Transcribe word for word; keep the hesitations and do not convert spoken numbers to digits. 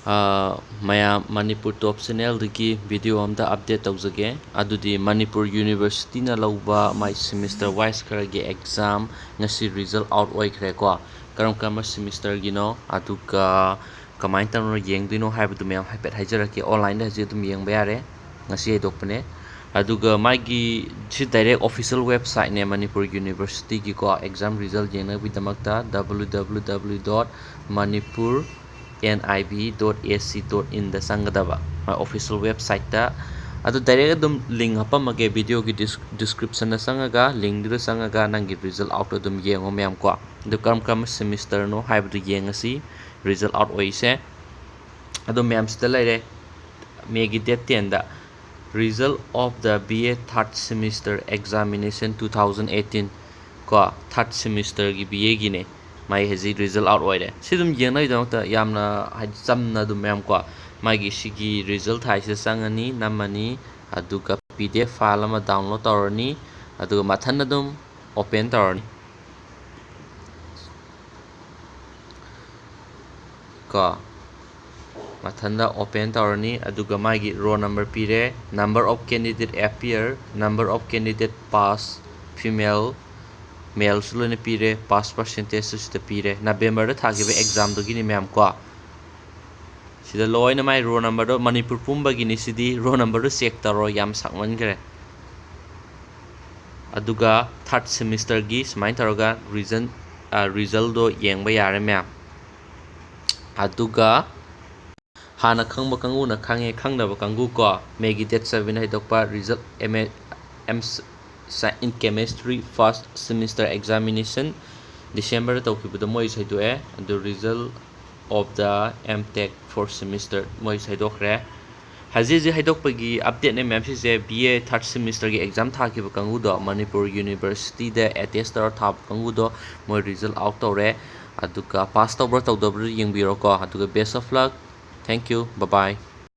ꯑꯥ, ꯃꯌꯥꯝ ꯃꯅꯤꯄꯨꯔ ꯇꯣꯞ ꯆꯦꯅꯦꯜꯗꯒꯤ ꯚꯤꯗꯤꯑꯣ ꯑꯝꯇ ꯑꯞꯗꯦꯠ ꯇꯧꯖꯒꯦ꯫ ꯑꯗꯨꯗꯤ ꯃꯅꯤꯄꯨꯔ ꯌꯨꯅꯤꯚꯔꯁꯤꯇꯤꯅ ꯂꯧꯕ ꯃꯥꯏ ꯁꯦꯃꯤꯁꯇꯔ ꯋꯥꯏꯁ ꯈꯔꯒꯤ ꯑꯦꯛꯖꯥꯝ ꯉꯁꯤ ꯔꯤꯖꯜ ꯑꯥꯎꯠ ꯑꯣꯏꯈ꯭ꯔꯦꯀꯣ꯫ ꯀꯔꯝ ꯀꯔꯝꯕ ꯁꯦꯃꯤꯁꯇꯔꯒꯤꯅꯣ, ꯑꯗꯨꯒ ꯀꯃꯥꯏꯅ ꯇꯧꯔꯒ ꯌꯦꯡꯗꯣꯏꯅꯣ ꯍꯥꯏꯕꯗꯨ ꯃꯌꯥꯝ ꯍꯥꯏꯐꯦꯠ ꯍꯥꯏꯖꯔꯛꯀꯦ꯫ ꯑꯣꯟꯂꯥꯏꯟꯗ ꯍꯧꯖꯤꯛ ꯑꯗꯨꯝ ꯌꯦꯡꯕ ꯌꯥꯔꯦ, ꯉꯁꯤ ꯍꯥꯏꯗꯣꯛꯄꯅꯦ꯫ ꯑꯗꯨꯒ ꯃꯥꯒꯤ ꯁꯤ ꯗꯥꯏꯔꯦꯛ ꯑꯣꯐꯤꯁꯤꯌꯦꯜ ꯋꯦꯕꯁꯥꯏꯠꯅꯦ ꯃꯅꯤꯄꯨꯔ ꯌꯨꯅꯤꯚꯔꯁꯤꯇꯤꯒꯤꯀꯣ꯫ ꯑꯦꯛꯖꯥꯝ ꯔꯤꯖꯜ ꯌꯦꯡꯅꯕꯒꯤꯗꯃꯛꯇ W W W dot manipur N I B dot A C dot in ꯗ ꯆꯪꯒꯗꯕ, ꯃꯥꯏ ꯑꯣꯐꯤꯁꯤꯌꯦꯜ ꯋꯦꯕꯁꯥꯏꯠꯇ꯫ ꯑꯗꯨ ꯗꯥꯏꯔꯦꯛ ꯑꯗꯨꯝ ꯂꯤꯡ ꯍꯥꯞꯄꯝꯃꯒꯦ ꯚꯤꯗꯤꯑꯣꯒꯤ ꯗꯤꯁ-, ꯗꯤꯁꯀ꯭ꯔꯤꯞꯁꯟꯗ ꯆꯪꯉꯒ, ꯂꯤꯡꯗꯨꯗ ꯆꯪꯉꯒ ꯅꯪꯒꯤ ꯔꯤꯖꯜ ꯑꯥꯎꯠꯇꯣ ꯑꯗꯨꯝ ꯌꯦꯡꯉꯣ ꯃꯌꯥꯝ ꯀꯣ꯫ ꯑꯗꯨ ꯀꯔꯝ ꯀꯔꯝꯕ ꯁꯦꯃꯤꯁꯇꯔꯅꯣ ꯍꯥꯏꯕꯗꯨ ꯌꯦꯡꯉꯁꯤ꯫ ꯔꯤꯖꯜ ꯑꯥꯎꯠ ꯑꯣꯏꯁꯦ꯫ ꯑꯗꯣ ꯃꯌꯥꯝ ꯁꯤꯗ ꯂꯩꯔꯦ, ꯃꯦꯒꯤ ꯗꯦꯠ ꯇꯦꯟꯗ꯫ Result of the B A third semester examination two thousand eighteen ꯀꯣ, ꯊꯥꯔꯠ ꯁꯦꯃꯤꯁꯇꯔꯒꯤ ꯕꯤ ꯑꯦꯒꯤꯅꯦ꯫ ꯃꯥꯏ ꯍꯧꯖꯤꯛ ꯔꯤꯖꯜ ꯑꯥꯎꯠ ꯑꯣꯏꯔꯦ꯫ ꯁꯤ ꯑꯗꯨꯝ ꯌꯦꯡꯅꯕꯒꯤꯗꯃꯛꯇ ꯌꯥꯝꯅ, ꯍꯥꯏꯗꯤ, ꯆꯝꯅ ꯑꯗꯨꯝ ꯃꯌꯥꯝ ꯀꯣ, ꯃꯥꯒꯤ ꯁꯤꯒꯤ ꯔꯤꯖꯜ ꯊꯥꯏꯁꯤꯗ ꯆꯪꯉꯅꯤ, ꯅꯝꯃꯅꯤ, ꯑꯗꯨꯒ P D F ꯐꯥꯏꯜ ꯑꯃ ꯗꯥꯎꯟꯂꯣꯗ ꯇꯧꯔꯅꯤ, ꯑꯗꯨꯒ ꯃꯊꯟꯗ ꯑꯗꯨꯝ ꯑꯣꯄꯦꯟ ꯇꯧꯔꯅꯤ꯫ ꯀꯣ, ꯃꯊꯟꯗ ꯑꯣꯄꯦꯟ ꯇꯧꯔꯅꯤ꯫ ꯑꯗꯨꯒ ꯃꯥꯒꯤ ꯔꯣꯜ ꯅꯝꯕꯔ ꯄꯤꯔꯦ, number of candidate appear, number of candidate pass, female, male ꯁꯨ ꯂꯣꯏꯅ ꯄꯤꯔꯦ, ꯄꯥꯁ ꯄꯥꯔꯁꯦꯟꯇꯦꯖꯁꯨ ꯁꯤꯗ ꯄꯤꯔꯦ꯫ ꯅꯕꯦꯝꯕꯔꯗ ꯊꯥꯈꯤꯕ ꯑꯦꯛꯖꯥꯝꯗꯨꯒꯤꯅꯤ ꯃꯌꯥꯝ ꯀꯣ꯫ ꯁꯤꯗ ꯂꯣꯏꯅ ꯃꯥꯏ ꯔꯣꯜ ꯅꯝꯕꯔꯗꯣ, ꯃꯅꯤꯄꯨꯔ ꯄꯨꯝꯕꯒꯤꯅꯤ ꯁꯤꯗꯤ, ꯔꯣꯜ ꯅꯝꯕꯔꯗꯣ ꯆꯦꯛ ꯇꯧꯔꯣ, ꯌꯥꯝ ꯁꯥꯡꯃꯟꯈ꯭ꯔꯦ꯫ ꯑꯗꯨꯒ ꯊꯥꯔꯠ ꯁꯦꯃꯤꯁꯇꯔꯒꯤ ꯁꯨꯃꯥꯏꯅ ꯇꯧꯔꯒ ꯔꯤꯖꯟ, ꯑ, ꯔꯤꯖꯜꯗꯣ ꯌꯦꯡꯕ ꯌꯥꯔꯦ ꯃꯌꯥꯝ꯫ ꯑꯗꯨꯒ ꯍꯥꯟꯅ ꯈꯪꯕ ꯀꯥꯡꯕꯨꯅ ꯈꯪꯉꯦ, ꯈꯪꯗꯕ ꯀꯥꯡꯕꯨ ꯀꯣ, ꯃꯦꯒꯤ ꯗꯦꯠ ꯁꯕꯦꯟ ꯍꯥꯏꯗꯣꯛꯄ ꯔꯤꯖꯜ ꯑꯦꯝ ꯑꯦ, ꯑꯦꯝ ꯁ-, ꯁ-, in chemistry first semester examination ꯗꯤꯁꯦꯝꯕꯔꯗ ꯇꯧꯈꯤꯕꯗꯣ ꯃꯣꯏꯁꯨ ꯍꯥꯏꯗꯣꯛꯑꯦ꯫ ꯑꯗꯨ result of the M Tech fourth semester ꯃꯣꯏꯁꯨ ꯍꯥꯏꯗꯣꯛꯈ꯭ꯔꯦ꯫ ꯍꯧꯖꯤꯛ ꯍꯧꯖꯤꯛ ꯍꯥꯏꯗꯣꯛꯄꯒꯤ ꯑꯞꯗꯦꯠꯅꯦ ꯃꯌꯥꯝ ꯁꯤꯁꯦ꯫ ꯕꯤ ꯑꯦ ꯊꯥꯔꯠ ꯁꯦꯃꯤꯁꯇꯔꯒꯤ ꯑꯦꯛꯖꯥꯝ ꯊꯥꯈꯤꯕ ꯀꯥꯡꯕꯨꯗꯣ, ꯃꯅꯤꯄꯨꯔ ꯌꯨꯅꯤꯚꯔꯁꯤꯇꯤꯗ ꯑꯦꯇꯦꯁ ꯇꯧꯔ ꯊꯥꯕ ꯀꯥꯡꯕꯨꯗꯣ, ꯃꯣꯏ ꯔꯤꯖꯜ ꯑꯥꯎꯠ ꯇꯧꯔꯦ꯫ ꯑꯗꯨꯒ ꯄꯥꯁ ꯇꯧꯕ꯭ꯔꯥ ꯇꯧꯗꯕ꯭ꯔꯥ ꯌꯦꯡꯕꯤꯔꯣꯀꯣ꯫ ꯑꯗꯨꯒ best of luck, thank you, bye bye꯫